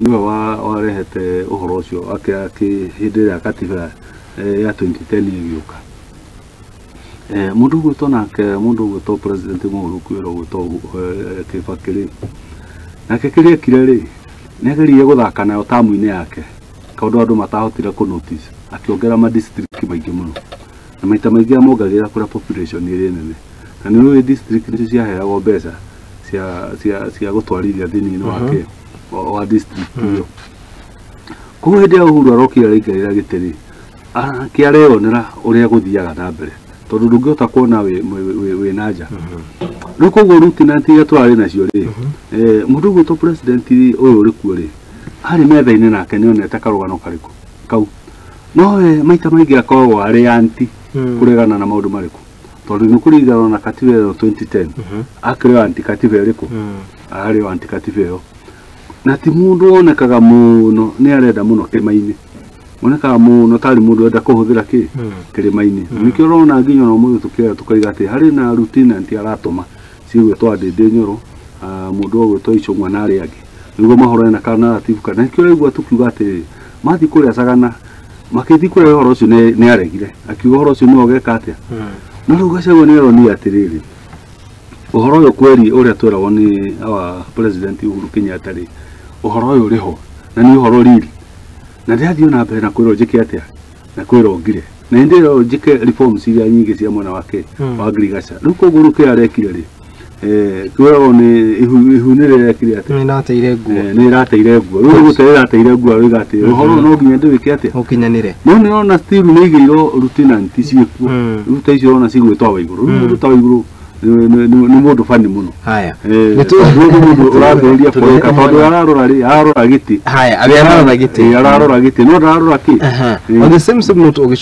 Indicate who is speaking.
Speaker 1: Nĩwe warehete ũhoro ũcio hĩndĩ ĩrĩa katiba ya 2010 ĩgĩũka. Mũndũ ũgwĩtwo nake, mũndũ ũgwĩtwo President mũhũrũku wĩra ũgwĩtwo Kibaki rĩ, nake kĩrĩa ekire rĩ, nĩ ageririe gũthaka nayo tamu-inĩ yake, kaũndũ andũ matahotire kũ notice, akĩongerera ma district maingĩ mũno, na maita maingĩ amongagĩrĩra kũrĩa population ĩrĩ nene, na nĩ ũĩ district nĩcio ciaheagwo mbeca cia gũtwarithia thĩinĩ wake wa district ĩyo. Koguo hĩndĩ ya Uhuru arokire araingĩrĩra gĩtĩ rĩ, akĩareyonera ũrĩa gũthiaga na mbere, tondũ ndũngĩhota kuona wĩ na nja. Rĩu koguo lieutenant iria tũrarĩ nacio rĩ, mũndũ ũgwĩtwo president ũyũ ũrĩ kuo rĩ, arĩ metha-inĩ nake nĩonete karũgano karĩkũ kau, no we maita maingĩ akoragwo arĩ anti kũregana na maũndũ marĩkũ, tondũ nĩ kũringana na katiba ĩyo 2010 akĩrĩ anti katiba ĩrĩkũ, arĩ anti katiba ĩyo, na ti mũndũ wonekaga mũno nĩ arenda mũno kĩrĩma-inĩ, wonekaga mũno tarĩ mũndũ ũrenda kũhũthĩra kĩ kĩrĩma-inĩ. Nĩkĩo ũrona nginya ona ũmũthĩ tũkĩoya tũkaiga atĩ harĩ na lieutenant aratũma cigwĩtwo Ndĩndĩ Nyoro, mũndũ ũgwĩtwo Icũng'wa na arĩa angĩ, nĩguo mahũrane na ka narrative kana. Nĩkĩo ũraigua tũkiuga atĩrĩrĩ, mathiĩ kũrĩa Sagana, makĩthiĩ kũrĩa ũhoro ũcio nĩ aregire, akiuga ũhoro ũcio nĩwe ũgeka atĩa. No rĩu Gachagua nĩ aronire atĩrĩrĩ, ũhoro ũyũ kweri ũrĩa tweragwo nĩ our President Uhuru Kenyatta rĩ, ũhoro ũyũ ũrĩ ho na nĩ ũhoro riri, na ndĩrathiĩ ona mbere na kwĩrwo njĩke atĩa na kwĩrwo ngire, na hĩndĩ ĩyo njĩke reforms iria nyingĩ cia mwena wake wa ngirigaca. Rĩu koguo rĩu kĩrĩa arekire rĩ, kwĩragwo nĩ ihu nĩ rĩrekire atĩa?
Speaker 2: Nĩ ĩrateire nguo.
Speaker 1: Nĩ ĩrateire nguo. Rĩu gũte ĩrateire nguo, rĩuga atĩ ũhoro ũyũ no nginya ndĩwĩke atĩa?
Speaker 2: Ũkinyanĩre.
Speaker 1: No nĩ ũrona still nĩ igĩirwo lieutenant ciĩkuo. Rĩu ta icio ũrona cigwĩtwo Waigũrũ. Rĩu mũndũ ta Waigũrũ nĩ mũndũ bani mũno.
Speaker 2: Haya.
Speaker 1: Tondũ nĩ mũndũ ũrambĩrĩria
Speaker 2: Tũthiĩte
Speaker 1: kũreka, tondũ
Speaker 2: mwena.
Speaker 1: ararora rĩ, ararora gĩtĩ.
Speaker 2: Haya, arĩa ararora gĩtĩ.
Speaker 1: Ararora gĩtĩ, no ndararora kĩ.
Speaker 2: On the same note, ũgĩcoka